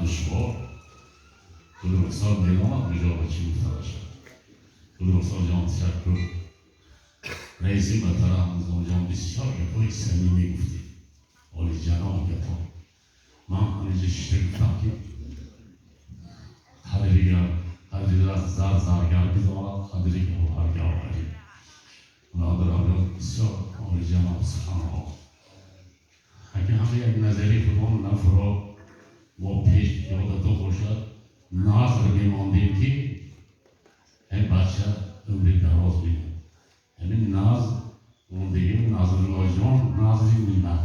Душвор Гулрухсор медонад куҷо ба чӣ гуфта шавад. Гулрухсор ҷон, ташаккур. Раиси муҳтарам Низомҷон, бисёр гапҳои самимӣ гуфтед, олиҷаноб гапҳо. Ман ҳаминҷо шишта гуфтам, ки қадри қадри зар заргар бидонад, қадри гавҳар гавҳарӣ. Нодир бисёр олиҷаноб суханҳо. Агар ҳама як назари худон нафро мо пеш ёдато бошад, назр мемондем, ки ин бача умри дароз бинад. Ҳамин назр мондагим, Назруллоҷон, назри миллат.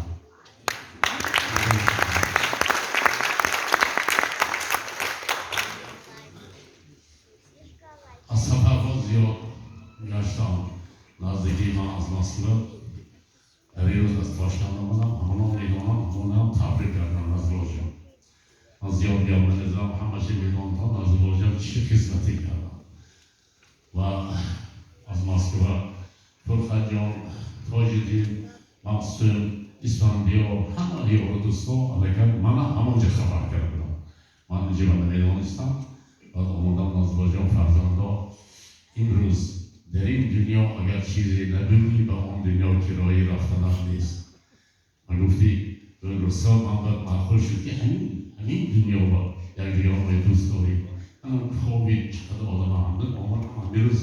Аз сафарҳо зиёд гаштам, наздикии ман аз Москва, дар ин рӯз аз Тошканд омадам. Ҳамонам медонам, ҳамонам табрик кардам. Назруллоҷон, ман зиёд гап намезанам, ҳамаша медонам. То Назруллоҷон чӣ хизмате кардам ва аз Москва Фурқатҷон, Тоҷиддин, Мақсум, Исфандиёр, ҳама ёру дӯстон аллакай мана ҳамонҷа хабар карда будам. Ман инҷа ба намедонистам. Баъд омадам. Назруллоҷон, фарзандо, имрӯз дар ин дунё агар чизе набинӣ, ба он дунё кирои рафтанат нест. Ма гуфтӣ, Гулрухсор, ман бад маъқул шуд, ки ҳамин дунё ба якдигарро дӯст дорем. Ковид чӣ қадар одама ҳамдил омад. Ҳамирӯз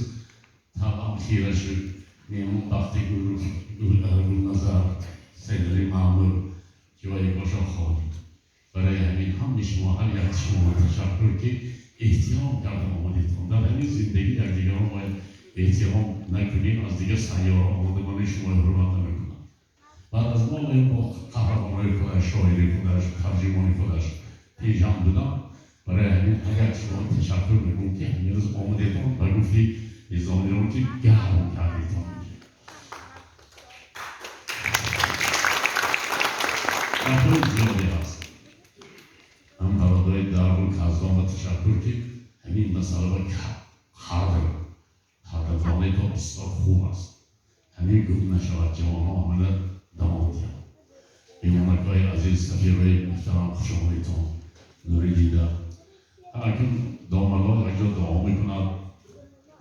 табъам хира шуд. Меҳмон бахти Гулназар, Сайдали Маъмур, ҷои бошо холӣ. Барои ҳамин ҳамаи шумо, ҳар як шумо ташаккур, ки эҳтиром карда омадедтон. Дар ҳамин зиндагӣ якдигарро бояд эҳтиром накунем, аз дигар сайёра омада мани шумо ҳурмат намекунад. Баъд аз мо бо қаҳрамонои худаш, шоири худаш, тарҷумони худаш пешам будам. Барои ҳамин ҳар як шумо ташаккур мекунам, ки ҳамин рӯз омадетон ва гуфти низомиён, ки гарм кардетон. Гапҳои зиёде ҳаст. Ҳам бародари Дарбу Каздон ташаккур, ки ҳамин масъала қадр қадрдонито бисёр хуб аст. Ҳамин гум нашавад, ҷавонҳо ҳамина давом диҳанд. Меҳмонакҳои азиз, сафирҳои муҳтарам, хушомадитон. Нури дида, акун домало якҷо дуо мекунад,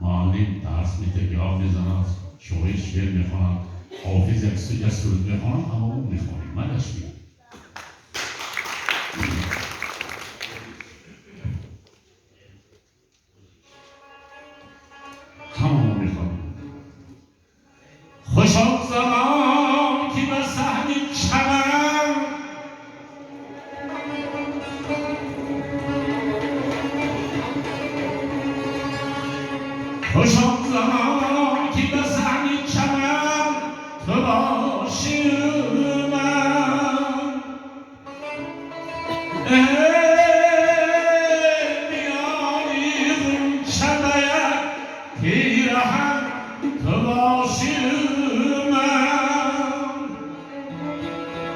муаллим дарс медиҳад, гап мезанад, шоир шеър мехонад, ҳофиз як суруд мехонад, ҳамамо мехонем. Манаш мегӯям, ҳамамо мехонем. Хуш он замон, ки ба саҳни чаман хуш он замон, ки ба саҳни чаман ту бошӣ, ман миёни ғунча ба як пираҳан ту бошӣ, ман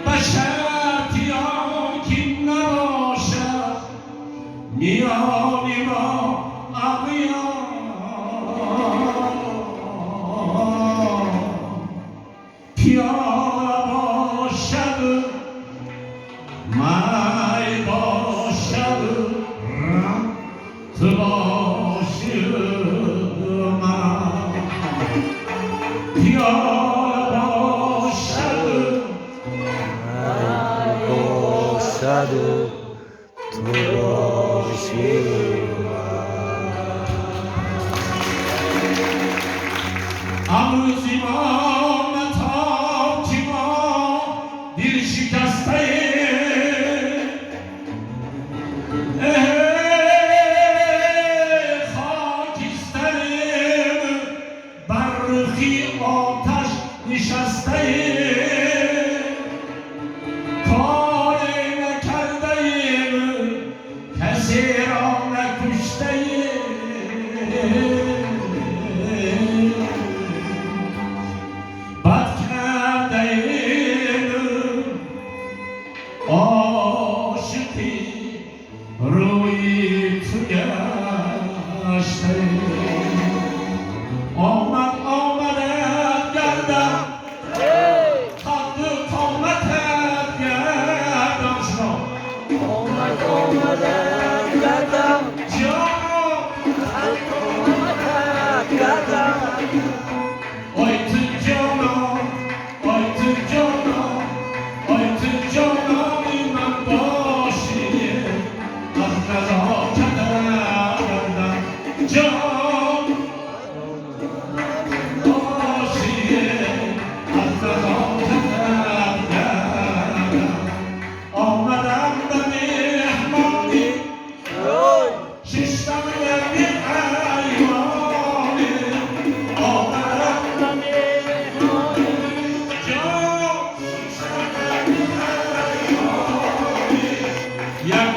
ба шарти он ки набошад миёни мо ағёр, пиёла бошаду май бошаду ту бошӣ, ман пиёла бошаду май бошаду ту бошӣ, ман. Амрӯзи мо матоб, ки мо дилшикастаем, хокистарем, бар рухи оташ нишастаем, коре накардаем, касеро накуштаем, бад кардаем, ошиқи рӯи ту гаштаем. Омад омадат гардам, қадду қоматат гардам шумо. Омад омадат.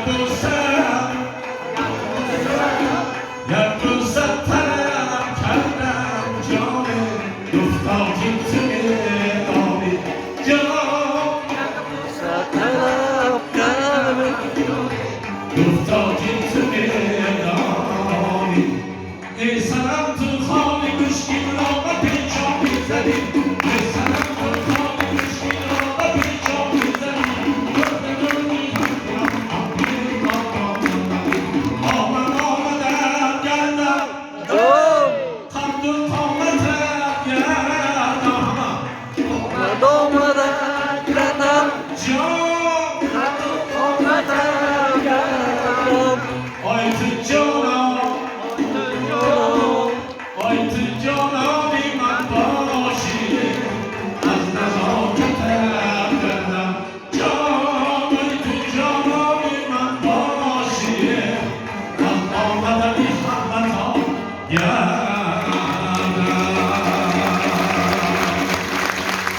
Як бӯса, як бӯса талаб кардам, ҷоне, гуфта ки ту медонӣ, ҷон. Талаб кардам. Гуфта ки ту медонӣ. Эй санам, ту холи мушкилро ба печон мезанӣ. Эй санам, ту холи мушкилро ба печон мезанӣ. Гуфта гӯӣ. Омад, омадам, гардам. Ҷон. Қадду қоматам гардам. Омад, омадам, гардам. Ҷон. Қадду қоматам гардам. Ой, ту ҷон.